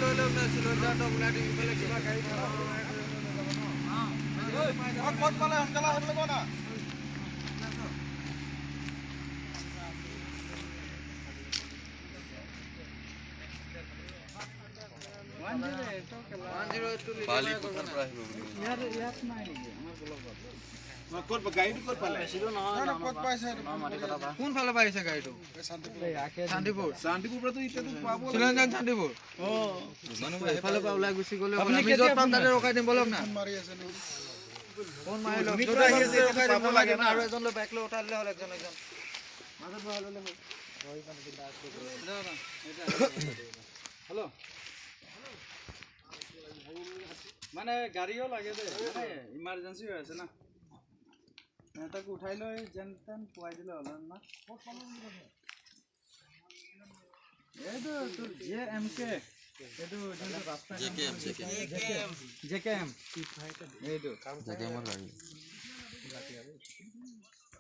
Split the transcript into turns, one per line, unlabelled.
লৈ লওক না, চিলিণ্ডাৰটো ওলাই দিম। ইফালে কিবা গাড়ী।
ক'ত পালে সোনকালে আহিবলৈ কোৱা না।
বালিপথাৰ পৰা আহিব বুলি।
ইয়াত নাই নেকি আমাৰ ব্লকত?
ক'ত গাড়ীটো ক'ত পালে? ক'ত পাইছে?
কোনফালৰ পৰা আহিছে গাড়ীটো? শান্তিপুৰ।
শান্তিপুৰ পৰাতো এতিয়াতো পাব।
চিলঞ্জন শান্তিপুৰ এইফালৰ পৰা ওলাই গুচি গ'লে হ'ল। আমি য'ত পাম তাতে ৰখাই দিম, বলক না। ফোন মাৰি লওক, য'তে পাম তাতে ৰখাই দিম লাগে না। আৰু এজন লৈ বাইক লৈ উঠাই দিলে হ'ল, একজন একজন মাজত বহাই ল'লে হ'ল।
হেল্ল', মানে গাড়ীও লাগে দেই, মানে ইমাৰ্জেঞ্চি হৈ আছে না। তাক উঠাই লৈ যেন তেন পোৱাই দিলে হ'ল না। এইটো তোৰ জে এম কে, এইটো যোনটো ৰাস্তা।
J K M, J K.
J K M, এইটো।
জে কে এমৰ গাড়ী।